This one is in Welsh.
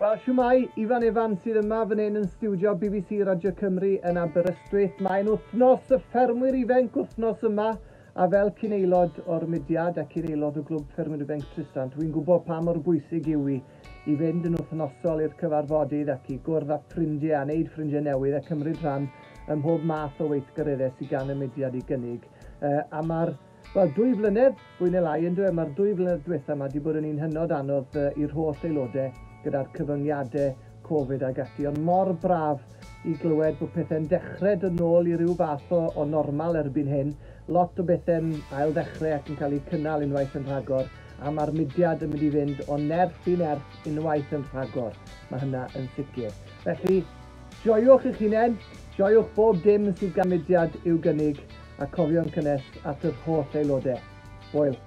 Wel, shwmae, Ifan Evans sydd yma fan hyn yn stiwdio BBC Radio Cymru yn Aberystwyth. Mae'n wythnos y ffermwyr ifanc wythnos yma, a fel cyn aelod o'r mudiad a cyn aelod o Glwb Ffermwyr Ifanc Trisant, dwi'n gwybod pa mor bwysig yw i i fynd yn wythnosol i'r cyfarfodydd ac i gwrdd â ffrindiau a wneud ffrindiau newydd a cymryd rhan ym mhob math o weithgareddau sydd gan y mudiad i gynnig. A mae'r Wel, 2 flynedd, fwy neu lai, yndyw e? Mae'r 2 flynedd diwetha 'ma 'di bod yn un hynod anodd i'r holl aelodau gyda'r cyfyngiadau Covid ag ati, ond mor braf i glywed bod pethau'n dechrau dod nôl i ryw fath o, o normal erbyn hyn, lot o bethau'n ail-ddechrau ac yn cael eu cynnal unwaith yn rhagor, a mae'r mudiad yn mynd i fynd o nerth i nerth unwaith yn rhagor, mae hynna yn sicr. Felly, joiwch eich hunain, joiwch bob dim sydd gan mudiad i'w gynnig, a cofion cynnes at yr holl aelodau. Hwyl!